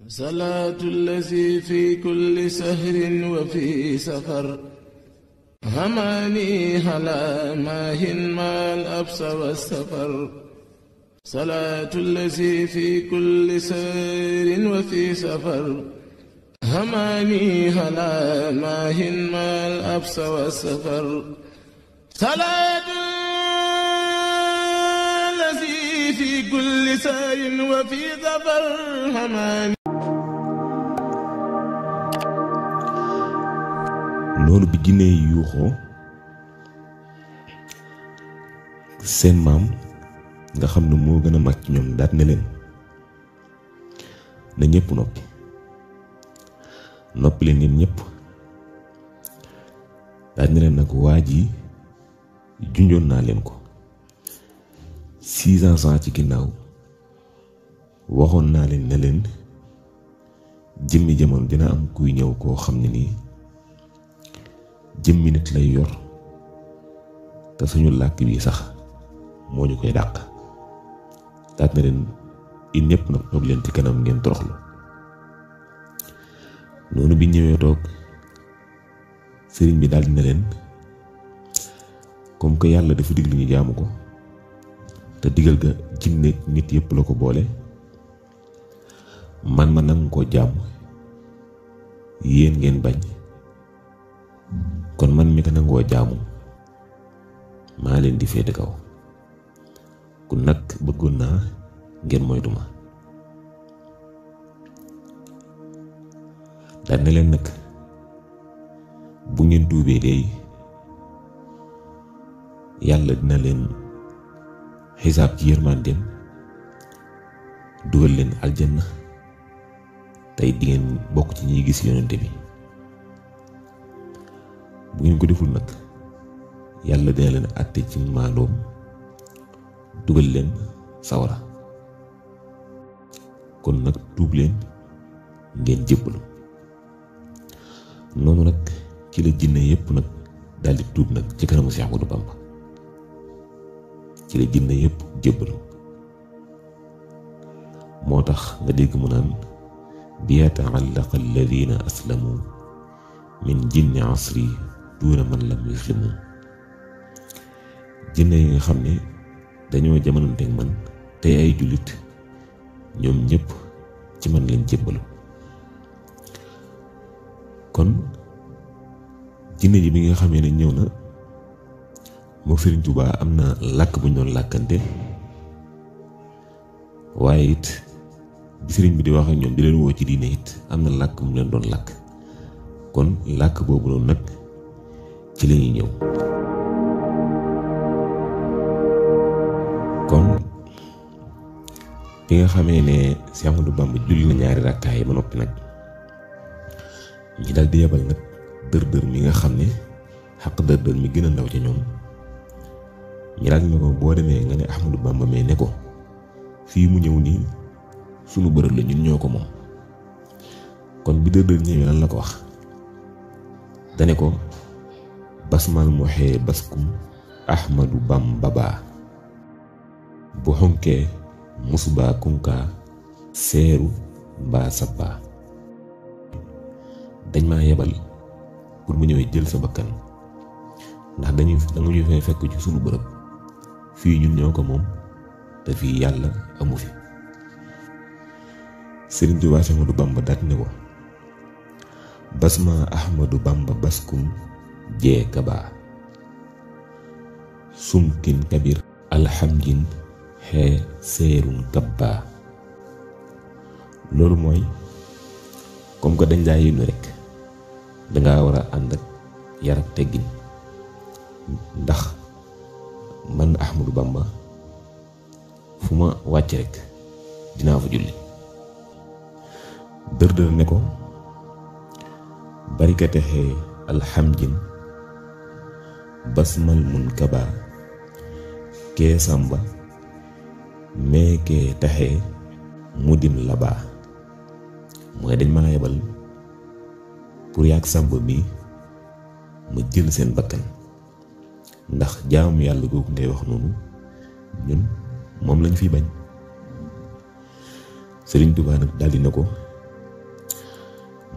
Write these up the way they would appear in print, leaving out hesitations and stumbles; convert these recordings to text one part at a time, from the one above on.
salaatu allazi fi kulli sahrin wa fi safar hamaani ala maahin maal absa wa safar salaatu allazi fi kulli sahrin wa fi safar hamaani ala maahin maal absa wa safar salaatu allazi fi kulli sahrin wa fi safar hamaani. noonu bi jinne yi yuuxoo seen maam nga xam ne moo gën a mag ci ñoom daat ne leen na ñëpp noppi leen yéen ñëpp daat ne leen nag waa ji junjoon naa leen ko 600 ans ci ginnaaw waxoon naa leen ne leen jëmmi jamono dina am kuy ñëw koo xam ne nii jëmmi nit lay yor te suñu làkk bi sax moo ñu koy dàq daat na leen in ñëpp nag toog leen ci kanam ngeen toroxlu noonu bi ñëwee toog sëriñ bi daal dina leen comme que yàlla dafa diglu ñu jaamu ko te digal ga jinne nit yëpp la ko boole man ma nangu ko jaamu yéen ngeen bañ kon man mi ko nangoo jaamu maa leen di féete kaw ku nag bëggoon naa ngeen moytu ma daan na leen nag bu ngeen tuubee dey yàlla dina leen xisaab ci yërmandeem dugal leen aljanna tey di ngeen bokk ci ñiy gis yonente bi bu ngeen ko deful nag yàlla dina leen àtte ci maandoom dugal leen sawara kon nag tuub leen ngeen jébbalu noonu nag ci la jinne yépp nag daldi tuub nag ci kanamu Seex Ahmadu Bamba ci la jinne yépp jébbalu moo tax nga dégg mu naan bi yata'allaqa alladhina aslamu min jinni asri duuna man lam yuslimu jinne yi nga xam ne dañoo jamononteeg man tey ay jullit ñoom ñëpp ci man lañ jébbalu kon jinne ji bi nga xamee ne ñëw na moo Sëriñ Tuubaa am na làkk bu ñu doon làkkante waaye it bi sëriñ bi di wax ak ñoom di leen woo ci diine it am na làkk mu leen doon làkk kon làkk boobu noonu nag ci lañuy ñëw kon bi nga xamee ne Seex Ahmadu Bamba julli na ñaari rakkaay ba noppi nag ñi dal di yebal nag dër mi nga xam ne xaq dër mi gën a ndaw ca ñoom ñi daal ne ko boo demee nga ne Ahmadu Bamba mais ne ko fii mu ñëw nii sunu bërëb la ñun ñoo ko moom kon bi dër ñëwee lan la ko wax dane ko basmal moxee baskum Ahmadu Bamba baa bu xonkee musubaa kunkaa seeru mbaa sabbaa dañ maa yebal pour mu ñëwee jël sa bakkan ndax danga ñu fay fekk ci sunu bërëb fii ñun ñoo ko moom te fii yàlla amu fi Sëriñ Tuubaa Seex Ahmadu Bamba daat ne ko basma Ahmadu Bamba baskum jee kabaa sumkin kabir alhamdin xee seerun kabbaa loolu mooy comme que dañ laa yónni rek dangaa war a ànd ak yar ak teggin ndax man Ahmadu Bamba fu ma wàcc rek dinaa fa julli dër ne ko barikate xee alhamdin basmal mun kabaa kee sàmba meekee taxee mudim labaa mooy dañ maa yebal pour yaag sàmba mi ma jël seen bakkan ndax jaamu yàlla googu ngay wax noonu ñun moom lañ fi bañ Sëriñ Tuubaa nag daldi na ko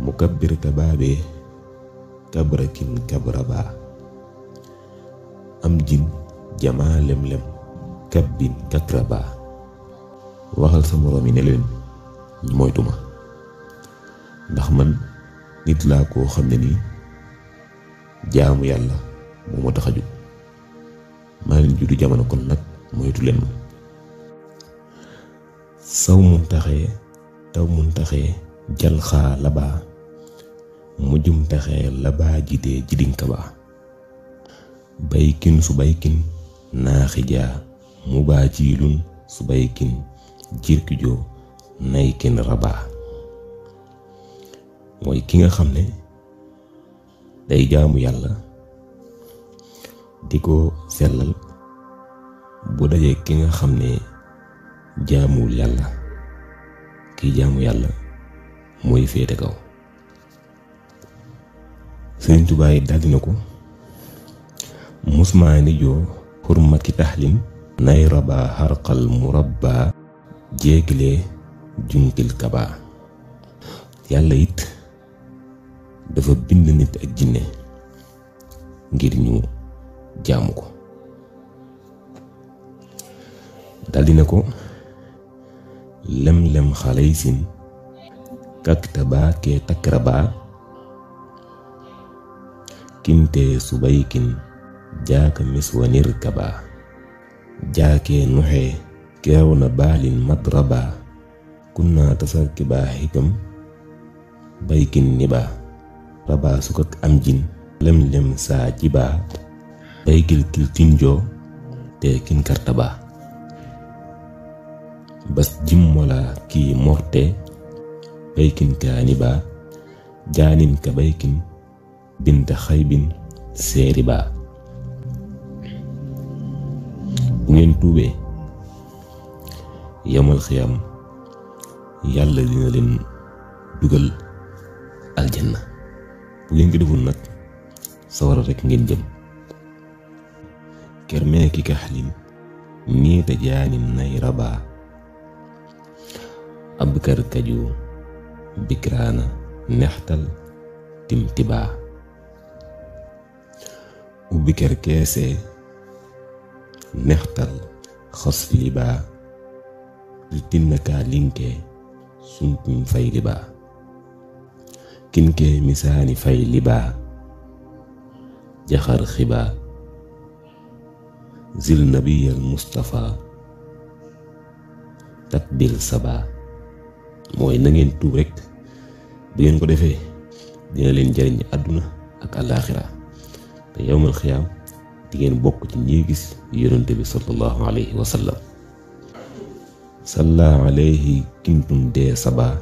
mukabbir kabaabe kabrakin kabraba am jin jamaa lem-lem kabbin kakraba waxal sa moroom yi ne leen ñu moytu ma ndax man nit laa koo xam ne nii jaamu yàlla moo ma tax a jóg maa leen juddu jamono kon nag moytu leen ma saw mun taxee taw mun taxee jal xaa labaa mujjum taxee labaa jidee jidinka baa baykin su baykin naaxijaa mu baa jiilun su baykin jirkijoo naykin rabaa mooy ki nga xam ne day jaamu yàlla di ko sellal bu dajee ki nga xam ne jaamuwul yàlla kiy jaamu yàlla mooy féete kaw. Sëriñ Tuubaa yi daldi na ko musmaani joo xurmati taxlin nay rabaa xarqal murabbaa jéegilee junkil kabaa yàlla it dafa bind nit ak jinne ngir ñu jaamu ko. daldi na ko lem-lem xaley sin kaktabaa kee takrabaa kintee subaykin jaaka miswanir kabaa jaakee nuxee keew na baalin madrabaa kunnaa tasarkibaa xikam baykin nibaa rabaa sukak am jin lem-lem saa jibaa baykil kil tinjoo te kin kartabaa bas jimmola kii morte baykin kaanibaa jaanin ka baykin binta xaybin seeri baa bu ngeen tuubee yamal xiyam yàlla dina leen dugal aljanna bu ngeen ko deful nag sawara rekk ngeen jëm kermee ki kaxlin niita jaanin nay rabaa abkar kaju bikraana nextal timtibaa ubbikar keese nextal xas libaa tinnakaa linkee suntuñ fay libaa kinkee misaani fay libaa jaxar xibaa zil nabiyal mustafa takbil sabaa mooy na ngeen tuub rekk bu ngeen ko defee dina leen jariñ àdduna ak àllaaxira te yawmal xiyaam di ngeen bokk ci ñi gis yonente bi sallallahu alayhi wa sallam salla alayhi kintum dee sabaa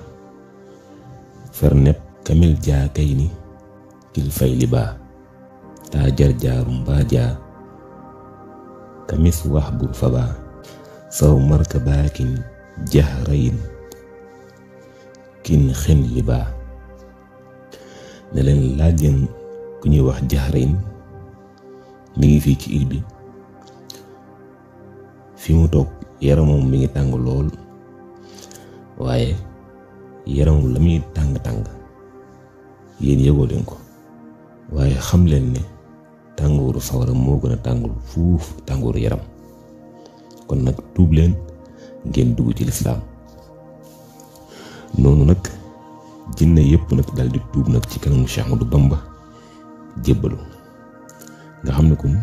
fernep kamil jaa kay ni kil fay li baa taa jar jaaru mbaa jaa kamis wax bur fa baa saw marka baakin jahrayin kin xen li baa ne leen laaj leen ku ñuy wax jahrayin mi ngi fii ci île bi fi mu toog yaramam mi ngi tàng lool waaye yaramam la muy tàng-tàng yéen yëgoo leen ko waaye xam leen ne tàngooru sawara moo gën a tàngul fuuf tàngooru yaram kon nag tuub leen ngeen dugg ci lislaam noonu nag jinne yépp nag daldi tuub nag ci kanamu Cheikh Ahmadou Bamba jébbalu nga xam ne kon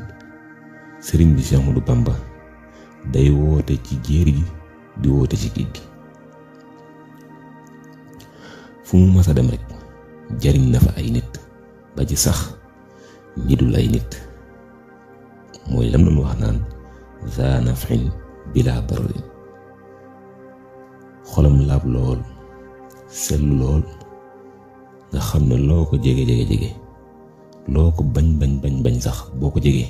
sëriñ bi Cheikh Ahmadou Bamba day woote ci jéer gi di woote ci géej gi fu mu mas a dem rek jariñ na fa ay nit ba ci sax ñi dul ay nit mooy lam doon wax naan za nafin bila darrin xolam laab lool sellu lool nga xam ne loo ko jege loo ko bañ sax boo ko jegee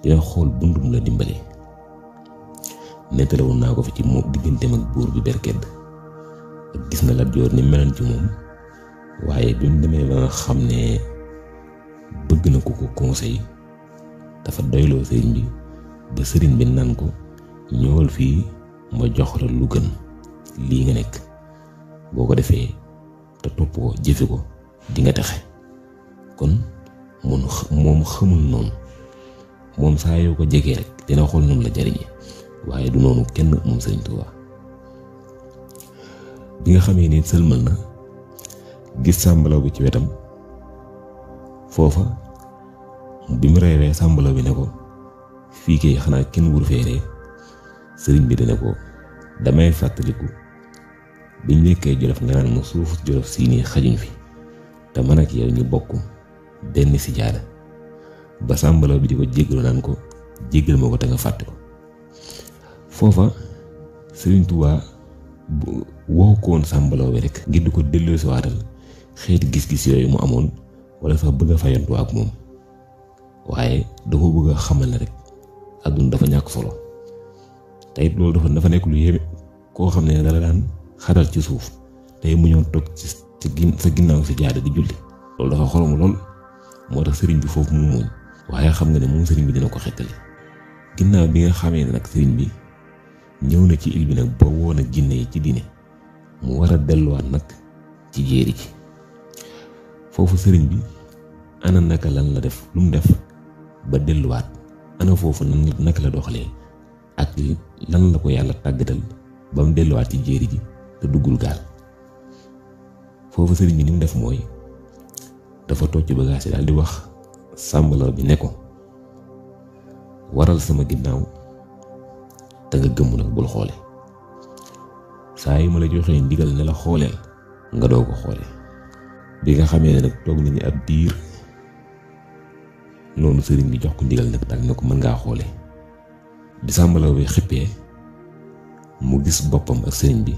dina xool bundum la dimbali nettalewoon naa ko fi ci moom digganteem ak buur bi Berkedd ak gis nga Lat Joor ni meloon ci moom waaye bi mu demee ba nga xam ne bëgg na ko conseil dafa doyloo sëriñ bi ba sëriñ bi naan ko ñëwal fii ma jox la lu gën lii nga nekk boo ko defee te topp ko jëfe ko di nga texe. kon moom xamul noonu, moom saa yoo ko jegee rek dina xool noonu la jariñe, waaye du noonu kenn moom Sëriñ Tuubaa. bi nga xamee ni sëlmal na gis sàmbalaw bi ci wetam, foofa bi mu reeree sàmbalaw bi ne ko fii kay xanaa kenn wuru feeree. sëriñ bi dina ko damay fàttaliku biñ nekkee Jolof nga naan ma suufu Jolof sii nii xajuñ fi, te man ak yow ñu bokk benn sijaada. ba sàmbalaw bi di ko jéggalu naan ko jéggal ma ko te nga fàtte ko. foofa Sëriñ Tuubaa woo ko woon sàmbalaw bi rek ngir di ko delloosi waatal xeeti gis-gis yooyu mu amoon, wala sax bëgg a fayantu ak moom, waaye dafa bëgg a xamal ne rek àdduna dafa ñàkk solo. te it loolu dafa nekk lu yéeme, koo xam ne dala daan xaral ci suuf tey mu ñëw toog ci sa ginnaaw si jaada di julli, loolu dafa xoromu lool. moo tax sëriñ bi foofu mu muuñ, waaye xam nga ne moom sëriñ bi dina ko xettali. ginnaaw bi nga xamee ne nag sëriñ bi ñëw na ci il bi nag ba woon a jinne yi ci diine, mu war a delluwaat nag ci jéeri ji. foofu sëriñ bi ana naka lan la def, lu mu def ba delluwaat, ana foofu naka la doxalee ak lan la ko yàlla tàggatal ba mu delluwaat ci jéeri ji te duggul gaal. foofu sëriñ bi ni mu def mooy dafa toog ci bagaas yi daal di wax sàmbalaw bi ne ko waral sama ginnaaw te nga gëmm nag bul xoole. saa yi ma la joxee ndigal ne la xooleel nga doo ko xoole. bi nga xamee ne nag toog nañu ab diir noonu sëriñ bi jox ko ndigal nag daal ne ko mën ngaa xoole. bi sàmbalaw bi xippee mu gis boppam ak sëriñ bi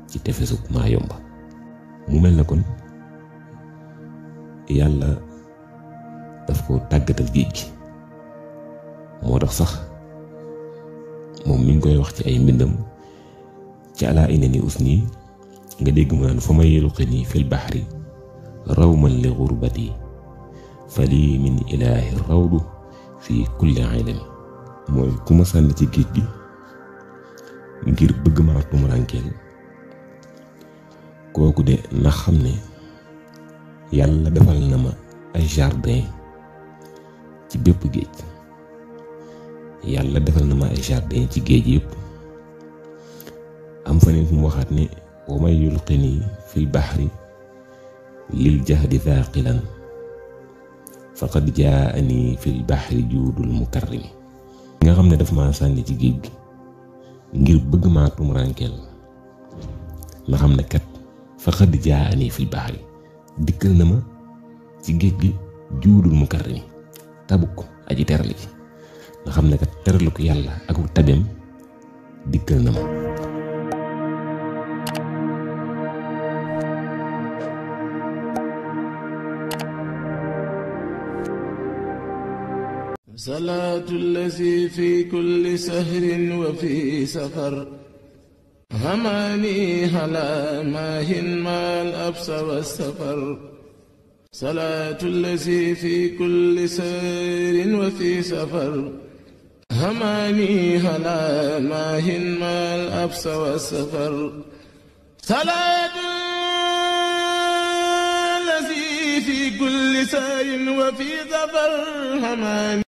ci tefesu Maayomba. mu mel na kon yàlla daf ko tàggatal géej gi. moo tax sax moom mi ngi koy wax ci ay mbindam ci alaa inani usni nga dégg mu naan fa ma yelqini fil bahri rawman li gurbati fali min ilaahi rawdu fi kulli ilami. mooy ku ma sànni ci géej gi ngir bëgg maa tumurankeel, kooku de na xam ne yàlla defal na ma ay jardin ci bépp géej. yàlla defal na ma ay jardin ci géej yëpp. am faneen fu mu waxaat ne wa may yulqini fil bahri lil jahdi thaaqilan faqad jaani fil bahri juudul mukarrimi. nga xam ne daf maa sànni ci géej gi ngir bëgg maa tumurankeel, nga xam ne kat faqad jaani fil bahri dikkal na ma ci géej gi juudul mukarrimi, tabuk aji terali ci. nga xam ne kat teralu ko yàlla ak tabeem dikkal na ma. salaatu allazi fi kulli sahrin wa fi safar hamaani ala maahin maal absa wa safar. salaatu allazi fi kulli sahrin wa fi safar hamaani ala maahin maal absa wa safar. salaatu allazi fi kulli sahrin wa fi safar hamaani